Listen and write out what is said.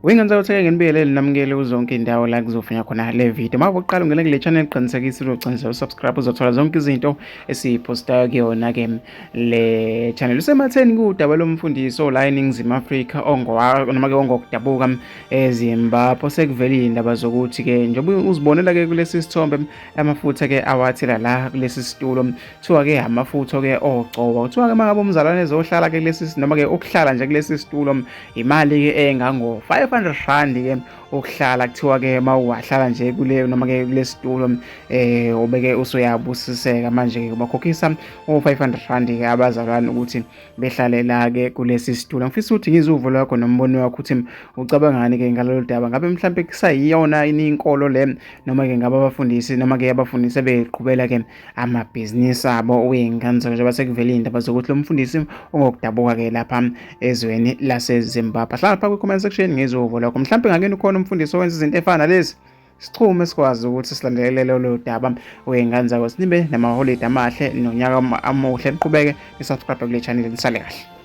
Wingenza ukuthi nginibiyelele namukele kuzonke indawo la kuzofunya khona le video. Uma uqala ungena kule channel qinisekisa uzocinisa usubscribe uzothola zonke izinto esiyipostayo kuyona ke le channel. Usematheni kudaba lomfundisi la eNingizimu Afrika ongowa noma ke ongokudabuka eZimbabwe sekuvele indaba zokuthi ke njengoba uzibonela ke kulesi sithombe amafutha ke awathela la kulesi situlo kuthiwa ke amafutha ke ogcoba kuthiwa ke mangabe umzalwane ezohlala ke kulesi noma ke ukuhlala nje kulesi situlo imali ke engango 500 rand ke ukuhlala kuthiwa ke mawuwahlala nje kule noma ke kulesitulo eh ubeke usuyabusiseka manje ke bakhokhisa u 500 rand ke abazalwane ukuthi behlale la ke kulesi situlo. Ngifisa ukuthi ngizwe uvo lwakho nombono wakho ukuthi ucabangani ke ngalolu daba. Ngabe mhlampe kusayiyona ini inkolo le noma ke ngabe abafundisi noma ke abafundisi beqhubela ke amabhizinisi abo uyingane njengoba sekuvele indaba zokuthi lo mfundisi ungokudabuka ke lapha ezweni laseZimbabwe. Hlala pha kwi-comment section ngizwe uvo lwakho. Mhlampe ngakini ukhona umfundisi owenza izinto efana nalezi. Sixhume sikwazi ukuthi silandelele lolu daba wey'ngane zako sinibe namaholide amahle nonyaka amuhle niqhubeke nisubscribe kule channel nisale kahle.